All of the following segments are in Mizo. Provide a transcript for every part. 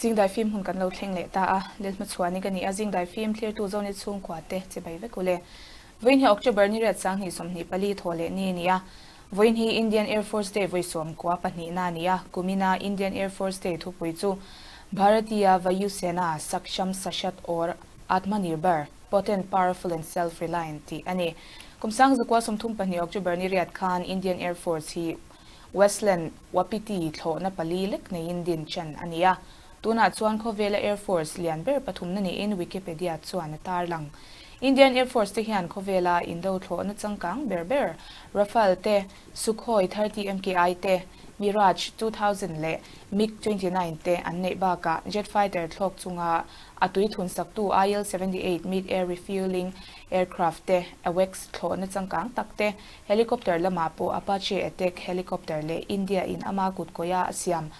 Zingdai fim hun kan lo thleng leh ta a, Lelhmachhuani ka ni a, Zingdai fim thlirtu Zone chhungkua te chibai vek ule. Vawiin hi October ni riat 2024 thaw leh ni a ni a, vawiin hi Indian Air Force Day vawi sawmkua pahnihna a ni a, kumina Indian Air Force Day thupui chu Bharatiya Vayusena Saksham Sashat Aur Atmanirbhar, Potent, Powerful and Self-Reliant tih a ni. Kum 1932 October ni riat khan Indian Air Force hi Westland Wapiti thlawhna pali lek neiin din chan a ni a. Tunah chuan khawvela Air Force lian ber pathumna niin Wikipedia chuan a tarlang. Indian Air Force te hian khawvela indo thlawhna changkang ber ber Rafale te, Sukhoi 30 MKI te, Mirage 2000 leh MiG 29 te an neih bakah jet fighter thlawk chunga a tui thun saktu IL 78 mid-air refuelling aircraft te, AWACS thlawhna changkang tak te, Helicopter lamah pawh Apache attack helicopter leh India in ama kutkawia a siam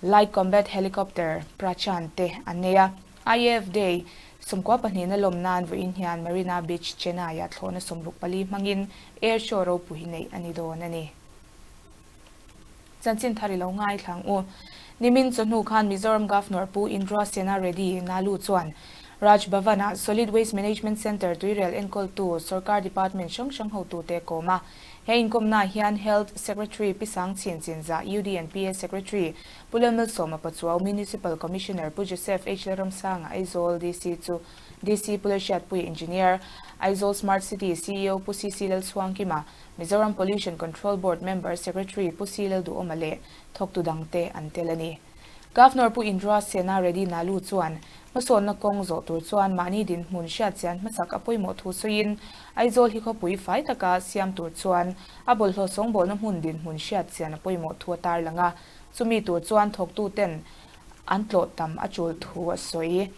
Light Combat Helicopter Prachand te an nei a. IAF Day 92 na lawm nan vawiin hian Marina Beach, Chennai-ah thlawhna 64 hmangin Air Show ropui neih a ni dawn a ni. Chanchin thar i lo ngaithla ang u. Nimin chawhnu khan Mizoram Governor Pu Indra Sena Reddy Nalu chuan Raj Bhavan-ah Solid Waste Management Centre tuirel enkawltu sorkar department hrang hrang hotute a kawm a. He inkawmnaah hian Health Secretary Pi Sang Chin Chinzah, UDNPA Secretary Pu Lalmalsawma Pachuau, Municipal Commissioner Pu Joseph H. Lalramsanga, Aizawl DC chu DC Pu Lalhriatpuia Engineer, Aizawl Smart City CEO Pu CC Lalchhuangkima, Mizoram Pollution Control Board Member Secretary Pu C. Lalduhawma leh thawktu dangte an tel a ni. Governor Pu Indra Sena Reddy Nalu chuan hmasawnna kawng zawh tur chuan mahni dinhmun hriatchian hmasak a pawimawh thu sawiin Aizawl hi khawpui fai taka siam tur chuan a bawlhhlawh sawngbawlna hmun dinhmun hriatchian a pawimawh thu a tarlang a, chumi tur chuan thawktuten an tlawh tam a tul thu a sawi.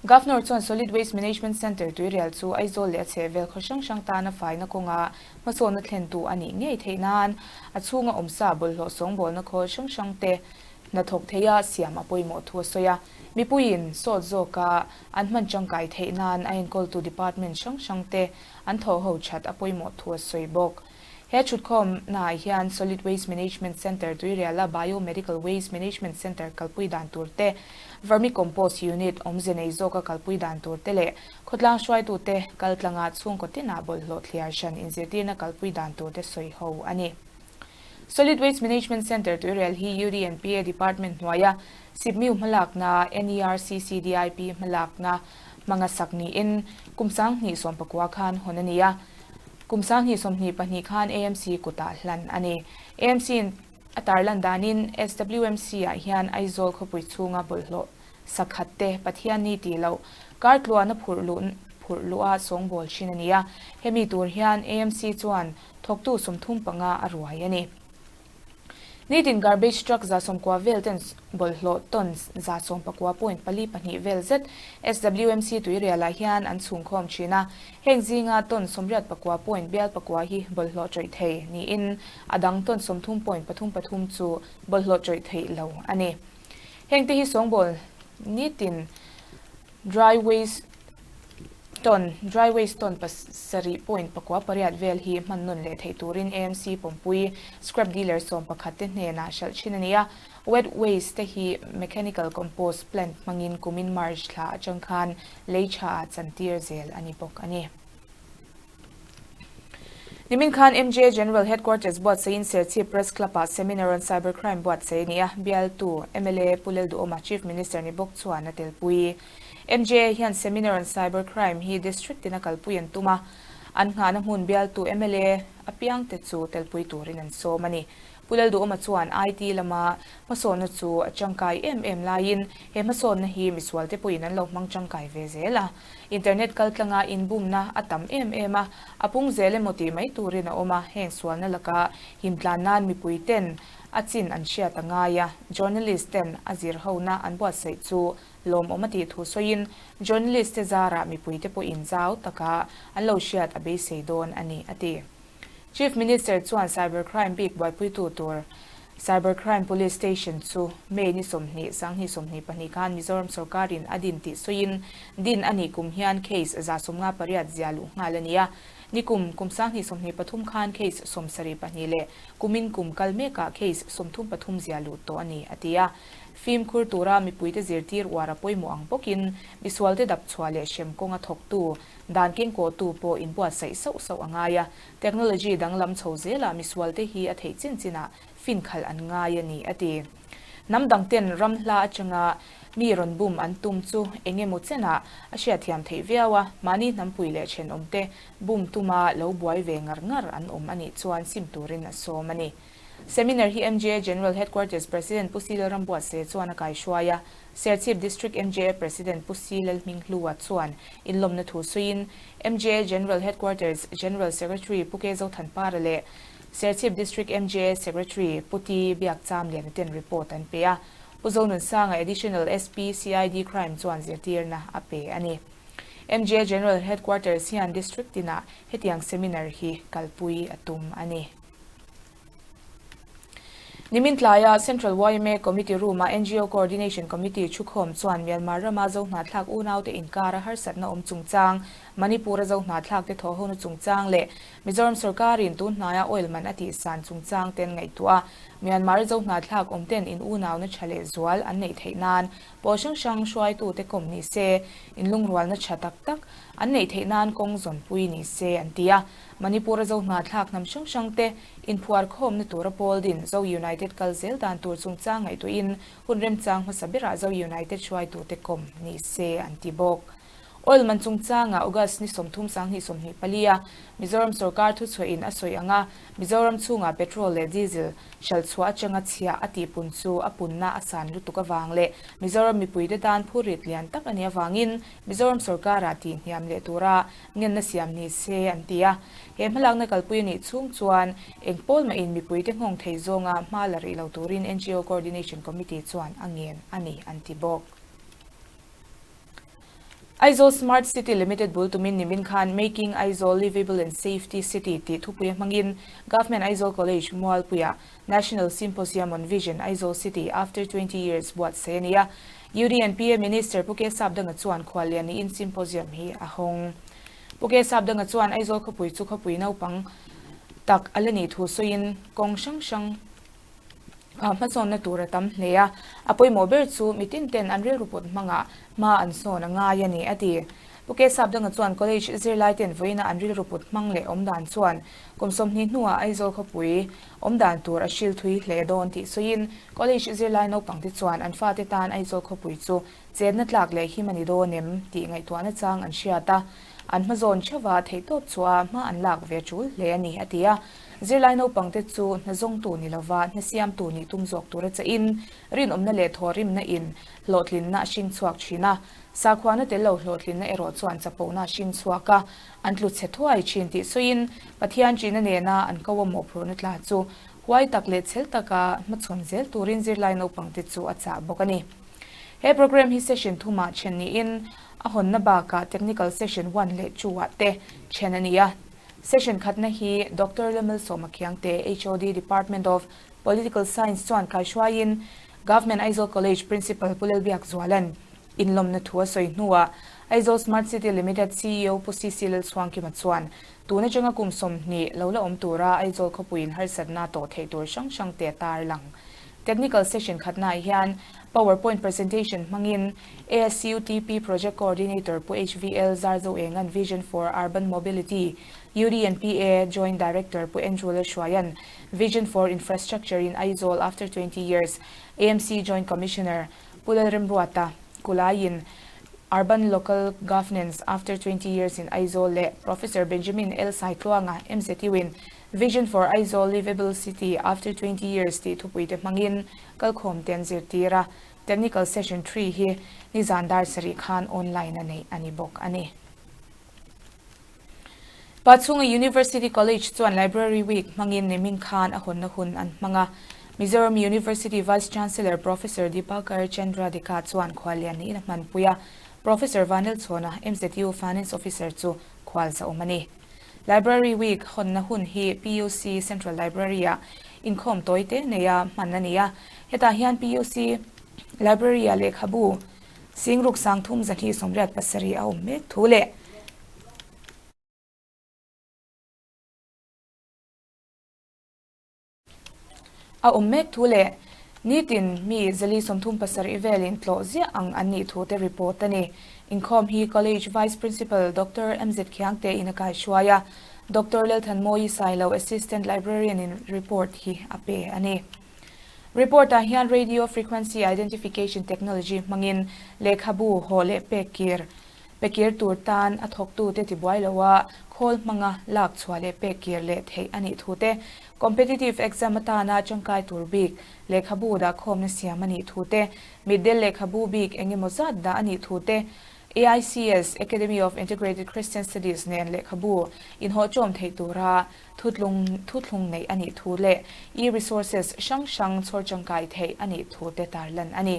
Governor chuan Solid Waste Management Centre tuirial chu Aizawl leh a chhehvel khaw hrang hrang tana faina kawnga hmasawnna thlentu a nih ngei theih nan a chhunga awmsa bawlhhlawh sawngbawlna khawl hrang hrang te hnathawk theia siam a pawimawh thu a sawi a. Mipuiin sawt zawka an hman tangkai theih nan a enkawltu department hrang hrang te an thawhho that a pawimawh thu a sawi bawk. He thutkhawmnaah hian Solid Waste Management Centre Tuiriala Bio-Medical Waste Management Centre kalpui dan tur te, Vermicompost Unit awmze nei zawka kalpui dan tur te leh khawtlang hruaitute kaltlanga chhungkaw tinah bawlhhlawh thliar hran inzirtirna kalpui dan tur te sawi ho a ni. Solid Waste Management Centre Tuirial hi UDNPA Department hnuaia Sipmiu hmalakna, NERCCDIP hmalakna hmanga sak niin kum 2019 khan hawn a ni a. Kum 2022 khan AMC kutah hlan a ni. AMC-in a tarlan danin SWMC-ah hian Aizawl khawpui chhunga bawlhhlawh sakhat te Pathianni tih loh kar tluana phurh luh phurh luha sawngbawl thin a ni a. Hemi tur hian AMC chuan thawktu 35 a ruai a ni. Nitin garbage truck 190 vel ten bawlhhlawh ton 19.42 vel zet SWMC tuirialah hian an chhungkhawm thin a. Heng zinga ton 89 point bial pakua hi bawlhhlawh tawih thei niin a dang ton 30.33 chu bawlhhlawh tawih theih lo a ni. Heng te hi sawngbawl nitin Dry waste ton Dry waste ton 7.98 vel hi hman nawn leh theih turin AMC pawmpui scrap dealer 11 te hnenah hralh thin a ni a. Wet waste te hi mechanical compost plant hmangin kumin March thla atang khan lei tha ah chantir zel a ni bawk a ni. Nimin khan MJ General Headquarters buatsaiin Serchhip Press Club-ah Seminar on Cyber Crime buatsaih a ni a, bialtu mla Pu Lalduhawma Chief Minister ni bawk chuan a telpui. MJ hian Seminar on Cyber Crime hi District tina kalpui an tum a, an nghahna hmun bialtu mla apiangte chu telpui turin an sawm a ni. Pu Lalduhawma chuan IT lama hmasawnna chu a tangkai em em laiin he hmasawnna hi misualte pawhin an lo hmang tangkai ve zel a. Internet kaltlanga inbumna a tam em em a, a pung zel emaw tih mai turin a awm a, heng sualna laka himtlan nan mipui ten a chin an hriat a ngai a, journalist ten a zir hona an buatsaih chu lawmawm a tih thu sawiin journalist te zarah mipui te pawhin zau taka an lo hriat a beisei dawn a ni, a ti. Chief Minister chuan Cyber Crime bik buaipuitu tur Cyber Crime Police Station chu May ni 20, 2022 khan Mizoram sorkarin a din tih sawiin din a nih kum hian case 58 zia luh nghal a ni a. Nikum kum 2023 khan case 72 leh kumin kum kal mekah case 33 zia lut tawh a ni, a ti a. Fimkhur tura mipuite zirtir uar a pawimawh ang bawkin misualte dap chhuah leh hrem kawnga thawktu, dan kengkawhtu pawh inbuatsaih sauh sauh a ngai a. Technology danglam chho zelah misualte hi a theih chin chinah fin khalh an ngai a ni, a ti. Hnam dangten ram hla atanga mi rawn bum an tum chu eng emaw chenah a hriatthiam theih viau a, mahni hnampui leh thenawmte bum tuma lo buai ve ngar ngar an awm a nih chuan sim turin a sawm a ni. Seminar hi MJA General Headquarters President Pu Silal Rambuatse chuan a kaihruai a, Serchhip District MJA President Pu Silal Hminghlua chuan inlawmna thu sawiin MJA General Headquarters General Secretary Pu Ke Zothanpara leh Serchhip District MJA Secretary Pu Ti Biakchamliana ten report an pe a, Pu Zonunsanga Additional SP CID Crime chuan zirtirna a pe a ni. MJA General Headquarters hian District tinah hetiang seminar hi kalpui a tum a ni. Nimin tlaia Central yma Committee Room-a ngo Coordination Committee thukhawm chuan Myanmar rama Zohnahthlak unaute inkara harsatna awm chungchang, Manipur-a Zohnahthlakte thawhhona chungchang leh Mizoram sorkarin tun hnaia oil man a tihsan chungchang ten ngaihtuah a, Myanmar-a Zohnahthlak awmten in unauna tha leh zual an neih theih nan pawl hrang hrang hruaitute kawm ni se, inlungrualna tha tak tak an neih theih nan kawng zawnpui ni se an ti a. Manipur-a Zohnahthlak hnam hrang hrangte inphuar khawmna tura pawl din Zo United kal zel dan tur chungchang ngaihtuahin hun remchang hmasa berah Zo United hruaitute kawm ni se an ti bawk. Oil man chungchanga August ni 30 2024 a Mizoram sorkar thuchhuahin a sawi anga Mizoram chhunga petrol leh diesel hralh chhuah atanga chhiah a tihpun chu a punna a san lutuk avang leh Mizoram mipuite tan phurrit lian tak a nih avangin Mizoram sorkarah tihhniam leh tura ngenna siam ni se an ti a. He hmalakna kalpui a nih chhung chuan eng pawl mahin mipuite nghawng thei zawnga hma la rih lo turin ngo Coordination Committee chuan a ngen a ni an ti bawk. Aizawl Smart City Limited bul tumin nimin khan Making Aizawl Livable and Safety City tih thupui hmangin Government Aizawl College Mualpuiah National Symposium on Vision Aizawl City After 20 Years buatsaih a ni a. UDNPA Minister Pu K Sapdanga chuan khuallian niin symposium hi a hawng. Pu K Sapdanga chuan Aizawl khawpui chu khawpui naupang tak a la nih thu sawiin kawng hrang hrang ah hmasawnna tur a tam hle a, a pawimawh ber chu mitin ten an rilru put hmangah hma an sawn a ngai a ni, a ti. Pu K Sapdanga chuan college zirlai ten vawiina an rilru put hmang leh awm dan chuan kum 20 hnuah Aizawl khawpui awm dan tur a hril thui hle dawn tih sawiin college zirlai naupangte chuan an fate tan Aizawl khawpui chu chetna tlak leh him a ni dawn em tih ngaihtuahna chang an hriat a, an hmazawn theuha theihtawp chhuah hma an lak ve tul hle a ni, a ti a. Zirlai naupangte chu hna zawngtu ni lova hna siamtu nih tum zawk tura chahin rinawmna leh thawhrimna in hlawhtlinna a hring chhuak thin a, sakhuana tel lo hlawhtlinna erawh chuan chapona a hring chhuak a, an tlu chhe thuai thin tih sawiin Pathian ṭihna nena an ko a mawhphurhna tla chu huai tak leh chhel taka hmachhawn zel turin zirlai naupangte chu a chah bawk a ni. He programme hi session thumah then niin a hawnna bakah technical session one leh two ah te then a ni a. Session khatna hi Doctor Lalmalsawma Khiangte, HOD Department of Political Science chuan kaihruaiin Government Aizawl College Principal Pu Lalbiakzuala'n inlawmna thu a sawi hnuah Aizawl Smart City Limited ceo Pu CC Lalchhuangkima chuan tun atanga kum 20 lo la awm tura Aizawl khawpuiin harsatna tawh theih tur hrang hrang te a tarlang. Technical session khatnaah hian PowerPoint presentation hmangin ASUTP Project Coordinator Pu HVL Zarzoenga'n Vision for Urban Mobility, UDNPA Joint Director Pu Andrew Lalhruaia'n Vision for Infrastructure in Aizawl After 20 Years, AMC Joint Commissioner Pu Lalremruata Kulaiin Urban Local Governance After 20 Years in Aizawl leh Professor Benjamin L Saitluanga MZU-in Vision for Aizawl Livable City After 20 Years tih thupuite hmangin kalkhawm te an zirtir a, Technical Session 3 hi nizan dar sarih khan online a neih a ni bawk a ni. Pachhunga University College chuan Library Week hmangin nimin khan a hawnna hun an hmang a. Mizoram University Vice Chancellor Professor Dibakar Chandra Deka chuan khuallian niin a hmanpui a, Professor Vanil Chhawna, MZU Finance Officer chu khual za awm a ni. Library Week hawnna hun hi PUC Central Library-ah inkhawm tawi te neia hman a ni a. Hetah hian PUC Library-ah lehkhabu Singruk 3287 a awm mek thu leh. A awm mek thu leh nitin mi 437 velin tlawh ziah ang an nih thu te report a ni. Inkhawm hi College Vice Principal Doctor MZ Khiangte in a kaihruai a, Doctor Lalthanmawii Sailo Assistant Librarian in report hi a pe a ni. Report ah hian Radio Frequency Identification Technology hmangin lehkhabu haw leh pek kir Pekir tur tan a thawktute tibuai loa khawl hmanga lak chhuah leh pek kir leh theih a nih thu te, competitive exam atana tangkai tur bik lehkhabu dahkhawmna siam a nih thu te, mitdel lehkhabu bik eng emaw zat dah a nih thu te, AICS, Academy of Integrated Christian Studies, nen lehkhabu inhawhchawm theih tura thutlung thuthlung neih a nih thu leh e-resources hrang hrang chhawr tangkai theih a nih thu te tarlan a ni.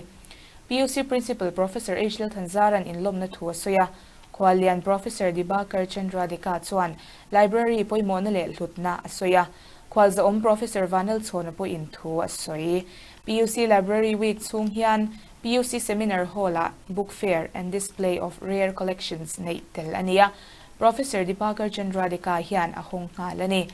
PUC Principal Professor H. Lalthanzaran inlawmna thu a sawi a, Khuallian Professor Dibakar Chandra Deka chuan Library pawimawhna leh hlutna a sawi a, Khualzahawm Professor Vanal Chhawna pawhin thu a sawi. PUC Library Week chhung hian PUC Seminar Hall-ah Book Fair and Display of Rare Collections neih tel a ni a, Professor Dibakar Chandra Deka hian a hawng nghal a ni.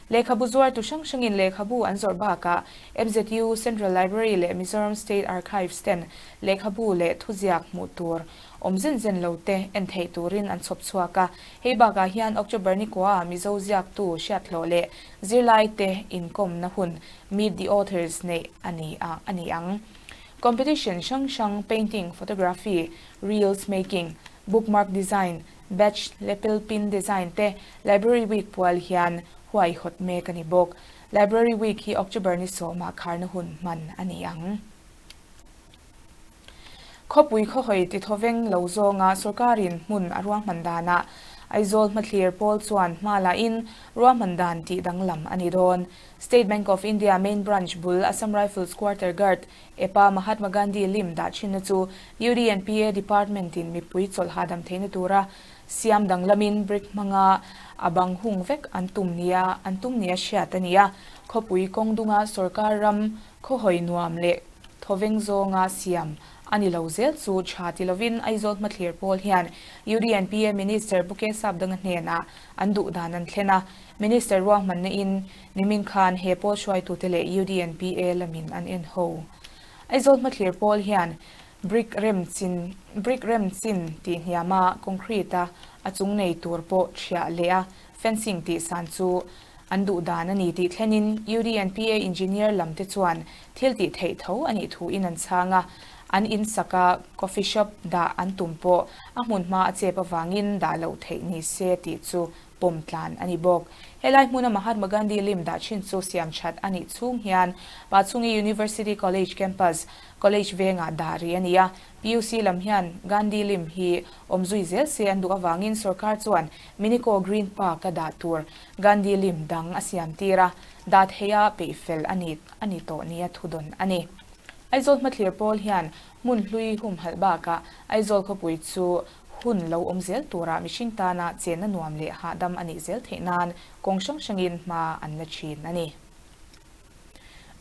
Lehkhabu zuartu hrang hrangin lehkhabu an zawrh bakah MZU, Central Library leh Mizoram State Archives ten lehkhabu leh thuziak hmuh tur awm zen zen lo te en theih turin an chhawp chhuak a. Hei bakah hian October ni kua Mizo ziaktu hriathlawh leh zirlaite inkawmna hun Meet the Authors neih a ni a a ni ang. Competition hrang hrang painting, photography, reels making, bookmark design, Batch lapel pin design te Library Week pual hian huaihawt mek a ni bawk. Library Week hi October ni sawmah kharna hun hman a ni ang. Khawpui khawhawi tithawveng lo zawnga sorkarin hmun a ruahman danah Aizawl hmathlir pawl chuan hma lahin ruahman dan tih danglam a ni dawn. State Bank of India Main Branch bul Assam Rifles Quarter Guard Epa Mahatma Gandhi lim dah thinna chu UDNPA Department in mipui chawlh hahdam theihna tura siam danglamin brick hmanga a bang hung vek an tum nia an tum nia hriat a ni a. Khawpui kawng dunga sorkar ram khawhawi nuam leh thawveng zawnga siam a ni lo zel chu tha ti lovin Aizawl hmathlir pawl hian UDNPA Minister Pu Kesap Danga hnenah an duh dan an thlen a. Minister ruahmanna in nimin khan he pawl hruaitute leh UDNPA lamin an en ho. Aizawl hmathlir pawl hian brick rem chin brick rem chin tih hniama concrete a a chung nei tur pawh thiah leh a fencing tih san chu an duh dan a ni tih thlenin UDNPA engineer lam te chuan thil tih theih tho a nih thu in an chhang a, an in sak a coffee shop dah an tum pawh a hmun hma a chep avangin dah loh theih ni se tih chu pawm tlan a ni bawk. Helai hmuna Mahatma Gandhi lim dah thin chu siam that a nih chhung hian Pachhungi University College campus, College vengah dah rih a ni a. PUC lam hian Gandhi lim hi awm zui zel se an duh avangin sorkar chuan Minico Green Park a dah tur Gandhi lim dang a siam tir a, dah theiha peih fel a ni a ni tawh nia thudawn a ni. Aizawl hmathlir pawl hian hmun hlui humhalh bakah Aizawl khawpui chu Hun lo awm zel turah mihring tana chenna nuam leh hahdam a nih zel theih nan kawng hrang hrangin hma an la thin a ni.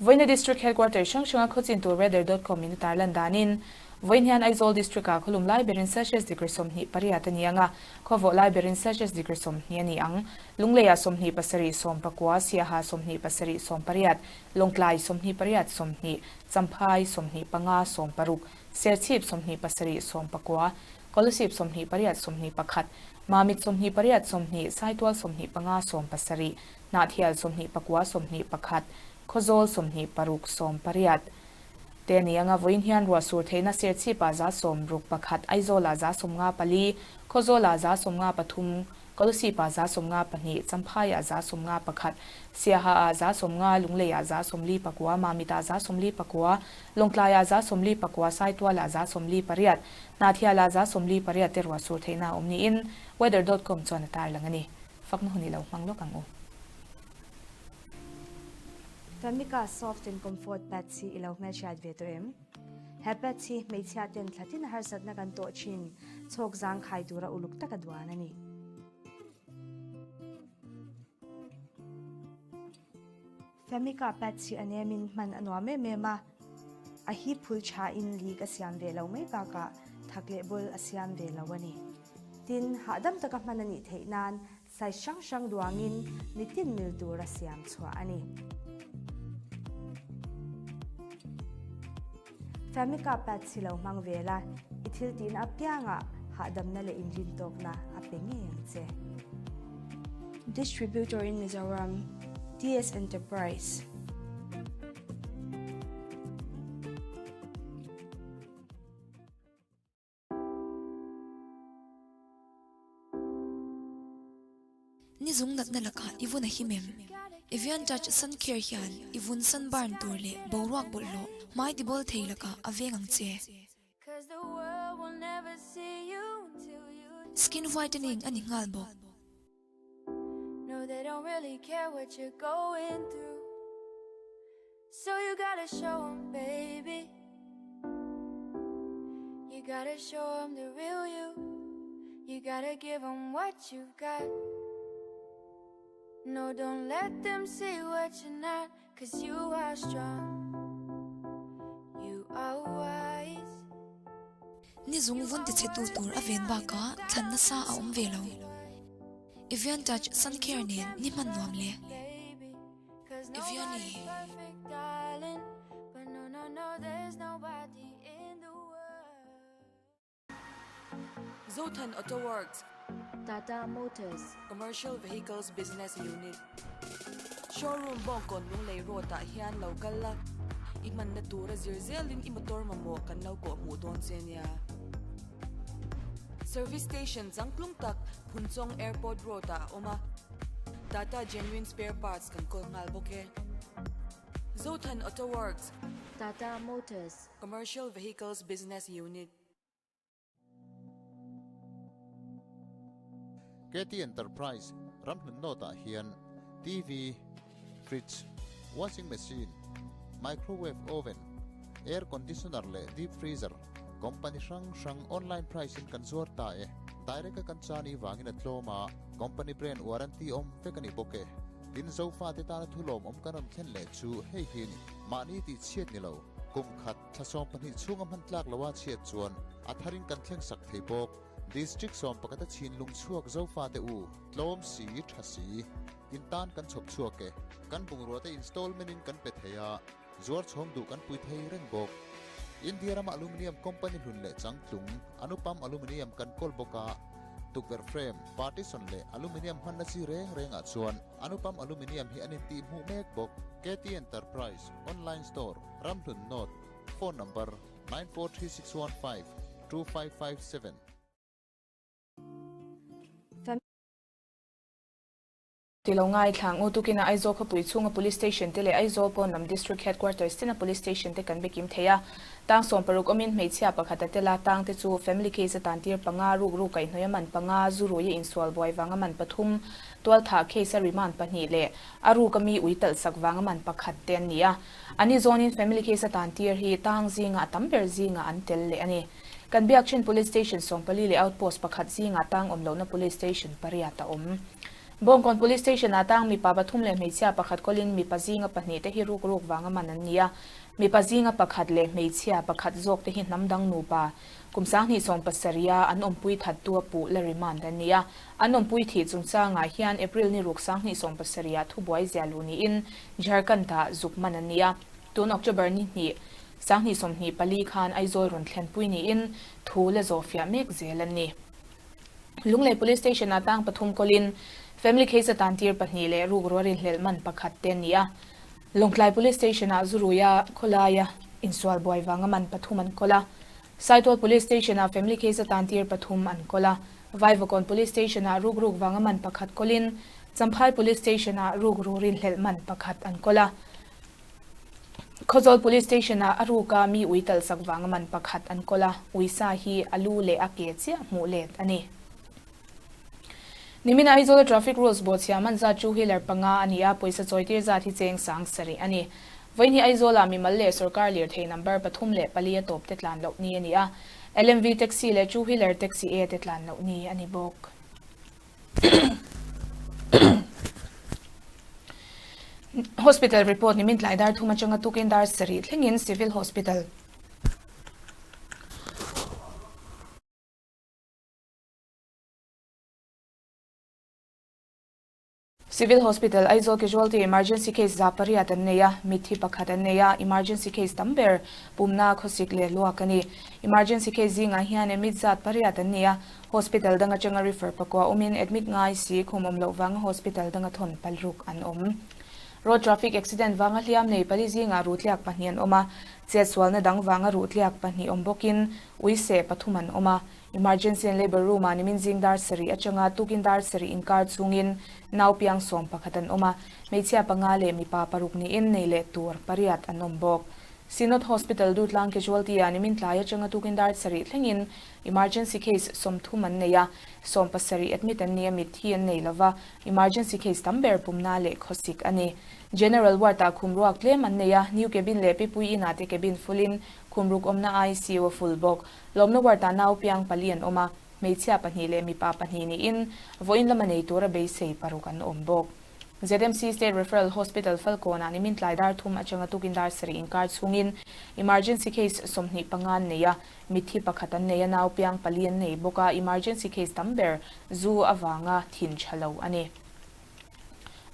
Vawiina District Headquarter hrang hranga khawchin tur weather dot com in a tarlan danin, vawiin hian Aizawl District ah khawlum lai berin Celsius degree 28 a ni ang a, khawvawh lai berin Celsius degree 20 a ni ang. Lungleiah 27 19, Siaha 27 18, Lawngtlai 28 20, Champhai 25 16, Serchhip 27 19, Kolasib 28 21, Mamit 28 20, Saitual 25 17, Hnahthial 29 21, Khawzawl 26 18 te a ni anga vawiin hian ruah sur theihna Serchhipah 61, Aizawlah 54, Khawzawlah 53, Kolasib-ah 52, Champhaiah 51, Siaha-ah 50, Lungleiah 44, Mamitah 44, Lawngtlaiah 44, Saitualah 48, Hnahthialah 48 te ruah sur theihna a awm niin Weather dot com chuan a tarlang a ni. Fakna hun i lo hmang lawk ang u. Famika Soft and Comfort Pads hi i lo hmelhriat ve tawh em? He pads hi hmeichhia ten thlatin harsatna kan tawh thin chhawk zangkhai tura uluk taka duan a ni. Famika pads hi a nemin hman a nuam em em a, a hip phul thain leak a siam ve lo mai bakah thak leh bul a siam ve lo a ni. Tin, hahdam taka hman a nih theih nan Size hrang hrang duangin mitin mil tura siam chhuah a ni. Famica pads hi lo hmang ve la, i thil tihna apiangah hahdamna leh inrintawkna a pe ngei ang che. Distributor in Mizoram, TS Enterprise. Ni zung natna lakah i vun a him em? Evian Touch Sun Care hian i vun sunburn tur leh boruak bawlhhlawh hmai tibawl thei lakah a veng ang che. Skin whitening a ni nghal bawk. Ni zung vun tichhetu tur a ven bakah thlan nasa a awm ve lo. Evian Touch Sun Care nen ni hman nuam le. Eviani. Zothan Auto Works. Tata Motors. Commercial Vehicles Business Unit. Showroom Bawngkawn Lunglei Road ah hian lo kal la, i hmanna tura zir zelin i motor mamawh kan lo kawh hmuh dawn che nia. Service Station changtlung tak Phunchawng Airport Road ah a awm a, Tata Genuine Spare Parts kan kawl nghal bawk e. Zothan Auto Works. Tata Motors. Commercial Vehicles Business Unit. KT Enterprise ramhlun nawtah hian TV, fridge, washing machine, microwave oven, air conditioner leh deep freezer company hrang hrang online price in kan zuar ta e. Direct a kan chan i vangin a tlawm a, company brand warranty awm vek a ni bawk e. Tin Zofate tana thulawm awm kan rawn thlen leh chu hei hi a ni. Mahni tih chhiat ni lo, kum khat, thla 12 chhunga hman tlak loa chhiat chuan a tharin kan thleng sak thei bawk. District 11 a chhin lung chhuak Zofate u, tlawm si, tha si, in tan kan chhawp chhuak e. Kan bungrua te installment in kan pe thei a, zuar chhawng duh kan pui thei reng bawk. India rama aluminium company hlun leh changtlung, Anupam Aluminium kan kawl bawk a, tukverh frame, partition leh aluminium hmanna chi reng rengah chuan Anupam Aluminium hi an intih hmuh mek bawk. KT Enterprise, Online Store, Ramhlun North, Phone Number, 943615 2557. Ti lo ngaithlang u tukin a Aizawl khawpui chhunga Police Station te leh Aizawl pawn lam District Headquarters tina Police Station te kan bikim thei a. Tang 60 awmin hmeichhia pakhat a tel a, tang te chu family case a tan tir panga, rukru kaihhnawih a man panga, zu rui a insual buai vang a man pathum, tualthah case a remand pahnih leh a ruk a mi ui talh sak vang a man pakhat te an ni a. An ni zawnin family case a tan tir hi tang zingah a tam ber zingah an tel leh a ni. Kan biak thin Police Station 14 leh Outpost pakhat zingah tang awm lohna Police Station pariat a awm. Bawngkawn Police Station ah tang mipa pathum leh hmeichhia pakhat kawlin mipa zinga pahnih te hi ruk ruk vanga man an ni a. Mipa zinga pakhat leh hmeichhia pakhat zawk te hi hnam dang nupa kum 2017 a an awmpui thattu a puh la remand an ni a. An awmpui thih chungchangah hian April ni ruk 2017 ah thubuai zia luh niin Jharkhand ah zuk man an ni a. Tun October ni hnih 2024 khan Aizawl rawn thlenpui niin thu la zawhfiah mek zel an ni. Lunglei Police Station ah tang pathum kawlin family case a tan tir pahnih leh ruk rual inhlelh man pakhat te an ni a. Lawngtlai Police Station ah Zuruia khawlaia insual buai vanga man pathum an kawl a. Saitual Police Station ah family case a tan tir pathum an kawl a. Vaivakawn Police Station ah ruk ruk vanga man pakhat kawlin Champhai Police Station ah ruk rur inhlelh man pakhat an kawl a. Khawzawl Police Station ah a ruka mi ui talh sak vanga man pakhat an kawl a, uisa hi a lu leh a ke chiah hmuh let a ni. Nimin Aizawl Traffic Rules bawhchhia man zat two wheeler panga a ni a, pawisa chawitir zat hi cheng 7000 a ni. Vawiin hi Aizawl ah mimal leh sorkar lirthei number pathum leh pali a tawp te tlan loh ni a ni a, LMV taxi leh two wheeler taxi A te tlan loh ni a ni bawk. Hospital report nimin tlai dar thum atanga tukin dar sarih thlengin Civil Hospital Civil Hospital, Aizawl Casualty Emergency Case 800 an nei a, mitthi pakhat an nei a, emergency case tam ber pumna khawsik leh luak a ni. Emergency case zingah hian admit zat pariat an ni a, hospital dang atanga refer pakua awmin admit ngai si khum awm loh vanga hospital danga thawn palruk an awm. Road traffic accident vanga hliam nei pali zingah ruhtliak pahnih an awm a, chetsualna dang vanga ruhtliak pahnih awm bawkin uiseh pathum an awm a. Emergency and Labour Room-ah nimin zing dar sarih atanga tukin dar sarih inkar chungin nau piang 11 an awm a, hmeichhia panga leh mipa paruk niin nei leh tur pariat an awm bawk. Synod Hospital Dutlang Casualty-ah nimin tlai atanga tukin dar sarih thlengin emergency case 30 an nei a, 17 admit an ni a, mitthi an nei lova, emergency case tam ber pumna leh khawsik a ni. General Ward-ah khum ruak tlem an nei a, new cabin leh Pipui Inn-ah te cabin full-in khum ruk awmna ICU a full bawk. Lawmna ward-ah nau piang pali an awm a, hmeichhia pahnih leh mipa pahnih niin vawiin lama nei tura beisei paruk an awm bawk. ZMC State Referral Hospital Falkawnah nimin tlai dar thum atanga tukin dar sarih inkar chhungin emergency case 25 an nei a, mitthi pakhat an nei a, nau piang pali an nei bawk a, emergency case tam ber zu avanga thin tha lo a ni.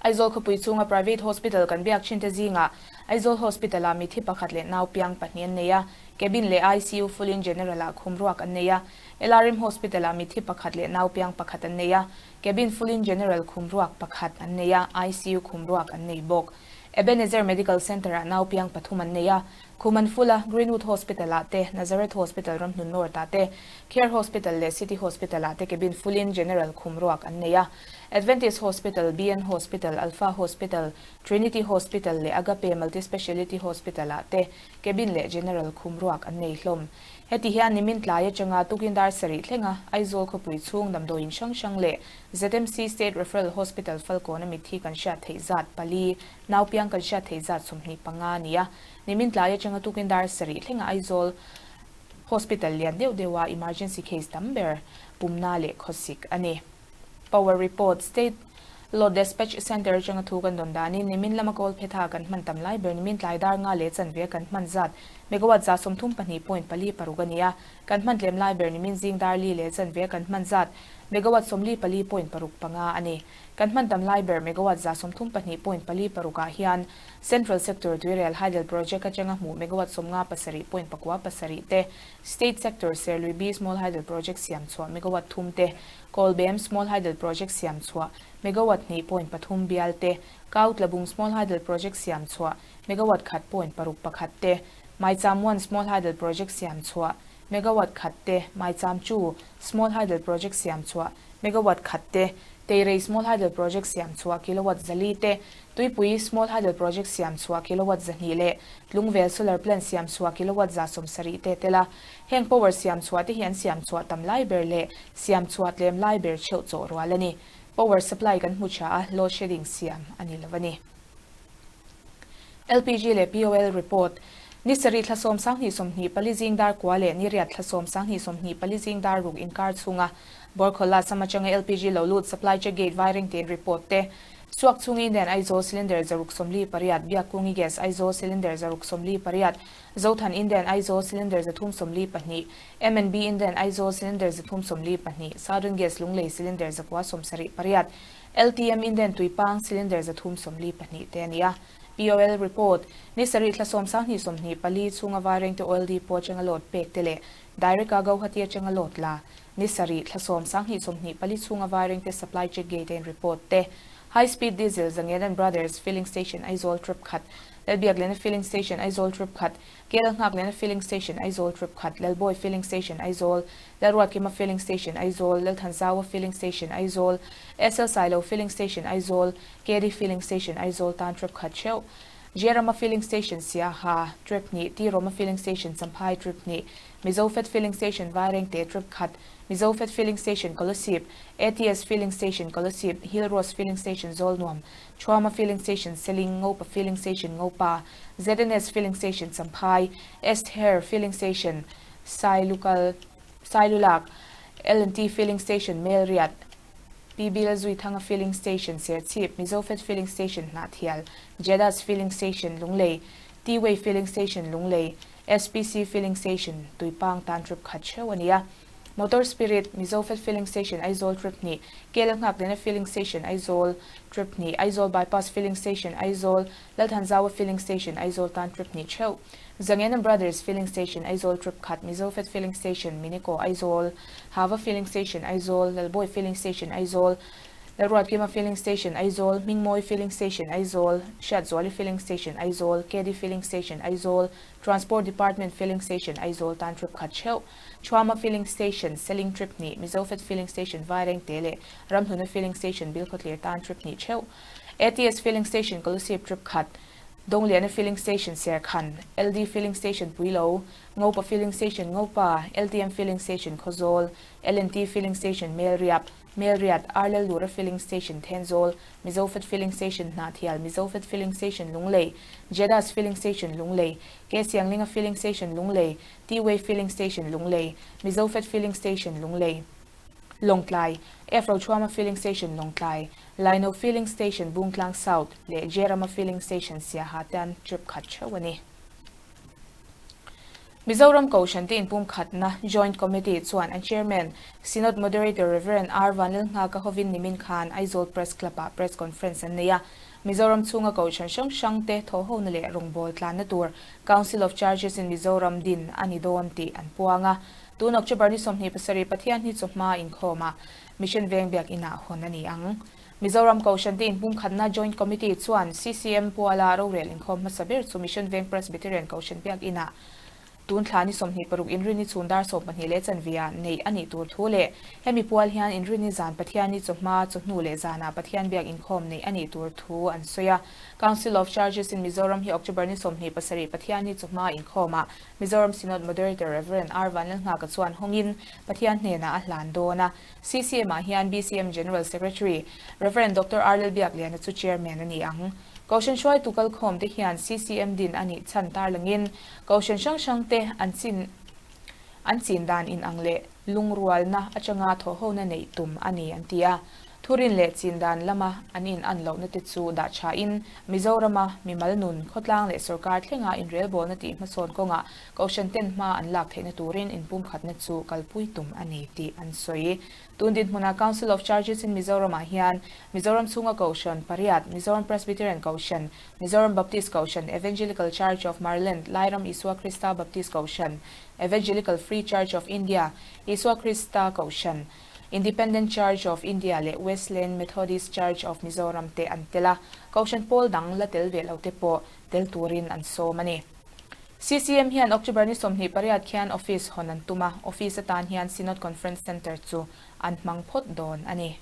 Aizawl khawpui chhunga private hospital kan biak thinte zingah Aizawl Hospital-ah mitthi pakhat leh nau piang pahnih an nei a, cabin leh ICU full in general-ah khum ruak an nei a. LRM Hospital-ah mitthi pakhat leh nau piang pakhat an nei a, cabin full in general khum ruak pakhat an nei a, ICU khum ruak an nei bawk. Ebenezer Medical Centre-ah nau piang pathum an nei a, khum an full a, Greenwood Hospital-ah te, Nazareth Hospital Ramhnun North-ah te, Care Hospital leh City Hospital-ah te cabin full in general khum ruak an nei a. Adventist Hospital, BN Hospital, Alpha Hospital, Trinity Hospital leh Agape Multispeciality Hospital-ah te cabin leh general khum ruak an nei hlawm. Heti hian nimin tlai atanga tukin dar sarih thlenga Aizawl khawpui chhung damdawiin hrang hrang leh ZMC State Referral Hospital Falkawna mitthi kan hriat theih zat pali, naupiang kan hriat theih zat 25 a ni a. Nimin tlai atanga tukin dar sarih thlenga Aizawl Hospital lian deuh deuha emergency case tam ber pumna leh khawsik a ni. Power Report, State Load Despatch Centre atanga thu kan dawn danin nimin lama kawl phetha kan hman tam lai ber nimin tlai dar nga leh chanve kan hman zat megawatt 32.46 a ni a, kan hman tlem lai ber nimin zing dar li leh chanve kan hman zat megawatt 44.65 a ni. Kan hman tam lai ber megawatt 32.46 ah hian Central Sector Tuirial Hydel Project atanga hmuh megawatt 57.97 te, State Sector Serlui B Small Hydel Project siam chhuah megawatt 3 te, Kawlbem Small Hydel Project siam chhuah megawatt 2.3 bial te, Kautlabung Small Hydel Project siam chhuah megawatt 1.61 te, Maicham 1 Small Hydel Project siam chhuah megawatt 1 te, Maicham 2 Small Hydel Project siam chhuah megawatt 1 te, Teirei Small Hydel Project siam chhuah kilowatt 400 te, Tuipui Small Hydel Project siam chhuah kilowatt 200 leh Tlungvel Solar Plant siam chhuah kilowatt 170 te tel a. Heng power siam chhuah te hi an siam chhuah tam lai ber leh siam chhuah tlem lai ber theuh chawh rual a ni. Power supply kan hmu tha a, load shedding siam a ni lo a ni. LPG leh POL report, Ni sarih thla 10 20 24 zing dar kua leh ni riat thla 10 20 24 zing dar ruk inkar chhunga Borkhola sam atanga LPG lo lut supply check gate vaireng tein report te Suak chhungi nen Aizawl cylinder 648, Biakkungi gas Aizawl cylinder 648, Zothan Indian Aizawl cylinder 342, M&B Indian Aizawl cylinder 342, Southern Gas Lunglei cylinder 978, LTM Indian Tuipang cylinder 342 te a ni a. POL report, Ni sarih thla 10 24 chhunga vairengte oil depot atanga load pek te leh direct a Guwahati atanga load la ni sarih thla 10 24 chhunga vairengte supply check gate in report te High Speed Diesel Zangelan Brothers Filling Station Aizawl trip khat, Lalbiaklena Filling Station Aizawl trip khat, Kelnghaklena Filling Station Aizawl trip khat, Lalbawi Filling Station Aizawl, Lalruatkima Filling Station Aizawl, Lalthanzawa Filling Station Aizawl, SL Sailo Filling Station Aizawl, KD Filling Station Aizawl tan trip khat theuh, Jerama Filling Station Siaha trip hnih, T Roma Filling Station Champhai trip hnih, Mizofet Filling Station Vairengte trip khat, Mizofet Filling Station Kolasib, ATS Filling Station Kolasib, Hill Rose Filling Station Zawlnuam, Thuama Filling Station Seling, Ngopa Filling Station Ngopa, ZNS Filling Station Champhai, Esther Filling Station Sailukal Sailulak, L&T Filling Station Melriat, PB Lalzuithanga Filling Station Serchhip, Mizofet Filling Station Hnahthial, Jedas Filling Station Lunglei, T-Way Filling Station Lunglei, SPC Filling Station Tuipang tan trip khat theuh a ni a. Motor Spirit, Mizofed Filling Station Aizawl trip hnih, KL Nghakliana Filling Station Aizawl trip hnih, Aizawl Bypass Filling Station Aizawl, Lalthanzaua Filling Station Aizawl tan trip hnih theuh, Zangena Brothers Filling Station Aizawl trip khat, Mizofed Filling Station Miniko Aizawl, Hava Filling Station Aizawl, Lalbawi Filling Station Aizawl, Lalruatkima Filling Station Aizawl, Hmingmawi Filling Station Aizawl, Hriatzuali Filling Station Aizawl, KD Filling Station Aizawl, Transport Department Filling Station Aizawl tan trip khat theuh, Thuama Filling Station Seling trip hnih, Mizofed Filling Station Vairengte leh Ramhluna Filling Station Bilkhawthlir tan trip hnih theuh, ATS Filling Station Kolasib trip khat, Dongliana Filling Station Serkhan, LD Filling Station Puilo, Ngopa Filling Station Ngopa, LTM Filling Station Khawzawl, LNT Filling Station Melriap, Melriat, Arlel Lura Filling Station Thenzawl, Mizofed Filling Station Hnahthial, Mizofed Filling Station Lunglei, Jedas Filling Station Lunglei, K Sianglinga Filling Station Lunglei, T-Way Filling Station Lunglei, Mizofed Filling Station Lunglei, Lawngtlai, F Rochhuama Filling Station Lawngtlai, Lino Filling Station Bungtlang South leh Jerama Filling Station Siaha te an trip khat theuh a ni. Mizoram Kohhran te inpumkhatna Joint Committee chuan an Chairman, Synod Moderator Rev. R. Vanlalnghaka hovin nimin khan Aizawl Press Club-ah Press Conference an nei a. Mizoram chhunga Kohhran hrang hrang te thawhhona leh rawngbâwl tlanna tur Council of Churches in Mizoram din a ni dawn tih an puang a. Tun October ni 27 Pathian hi chawhma inkhawmah Mission Veng Biakinah hawn a ni ang. Mizoram Kohhran te inpumkhatna Joint Committee chuan CCM Puala rorel inkhawm hmasa ber chu Mission Veng Presbyterian Kohhran Biakinah tun thla ni 26 Inrinni chhun dar 12 leh chanvia neih a nih tur thu leh hemi pual hian Inrinni zan Pathianni chawhma chawhnu leh zanah Pathian biak inkhawm neih a nih tur thu an sawi a. Council of Churches in Mizoram hi October ni 27 Pathianni chawhma inkhawmah Mizoram Synod Moderator Rev. R. Vanlalnghaka chuan hawngin Pathian hnenah a hlan dawn a. CCM ah hian BCM General Secretary Rev. Doctor R. Lalbiakliana chu Chairman a ni ang. Kohhran hruaitu kalkhawm te hian CCM din a nih chhan tarlangin Kohhran hrang hrang te an chin an chin dan inang leh lungrualna atanga thawhhona neih tum a ni an ti a. Thurin leh chin dan lama an in an lohna te chu dah thain Mizorama mimal nun, khawtlang leh sorkar thlenga inrelbawlna tih hmasawn kawngah Kohhran ten hma an lak theihna turin inpumkhatna chu kalpui tum a ni tih an sawi. Tun dinhmunah Council of Churches in Mizoramah hian Mizoram chhunga Kohhran pariat, Mizoram Presbyterian Kohhran, Mizoram Baptist Kohhran, Evangelical Church of Maryland, Lairam Isua Krista Baptist Kohhran, Evangelical Free Church of India, Isua Krista Kohhran, Independent Church of India leh Wesleyan Methodist Church of Mizoram te an tel a, Kohhran pawl dang la tel ve lo te pawh tel turin an sawm a ni. CCM hian October ni 28 khian office hawn an tum a, office atan hian Synod Conference Centre chu an hmang phawt dawn a ni.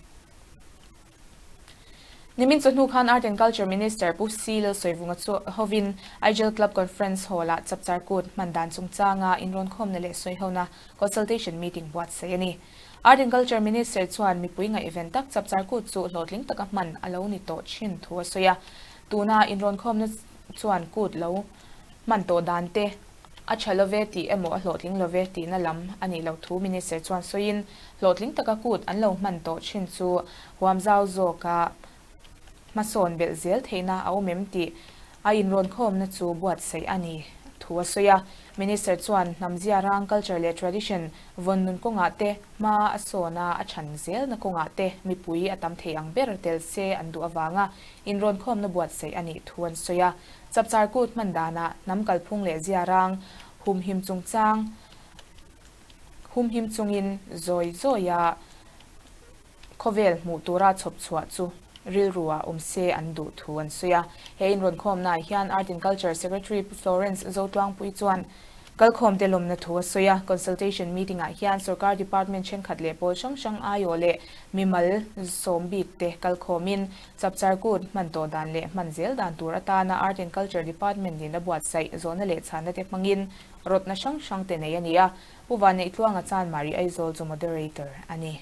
Nimin chawhnu khan Art and Culture Minister Pu C Lalsawivunga chu hovin Aijal Club Conference Hall-ah Chapchar Kut hman dan chungchanga inrawnkhawmna leh sawihona consultation meeting buatsaih a ni. Art and Culture Minister chuan mipui ngaihven tak Chapchar Kut chu hlawhtling taka hman a lo ni tawh thin thu a sawi a, tuna inrawnkhawmna chuan kut lo hman tawh dan te a tha love tih emaw a hlawhtling love tihna lam a nih loh thu Minister chuan sawiin hlawhtling taka kut an lo hman tawh thin chu huam zau zawka hmasawn belh zel theihna a awm em tih a inrawnkhawmna chu buatsaih a ni thu a sawi a. Minister chuan hnam zia rang culture leh tradition vawn nun kawngah te hma a sawn a a chhan zelna kawngah te mipui a tam thei ang ber tel se an duh avanga inrawnkhawmna buatsaih a nih thu an sawi a. Chapchar kut hman danah hnam kalphung leh zia rang humhim chungchang humhim chungin zawi zawia khawvel hmuh tura chhawp chhuah chu rilru ah awm se an duh thu an sawi a. He inrawnkhawmnaah hian Art and Culture Secretary Pu Florence Zotluangpui chuan Kalkhawm te lawmna thu a sawi a, consultation meeting ah hian sorkar department thenkhat leh pawl hrang hrang aiawh leh mimal sawm bik te kalkhawmin Chapchar Kut hman tawh dan leh hman zel dan tur atana Art and Culture Department in a buatsaih zawhna leh chhanna te hmangin rawtna hrang hrang te nei a ni a, Pu Vaneihtluanga chuan Mari Aizawl chu moderator a ni.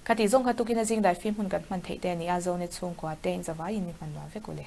Khati zawng kha tukin a zing daifim hun kan hman theih te a ni a, Zone chhungkua te in zavaiin mi hman nuam vek u le.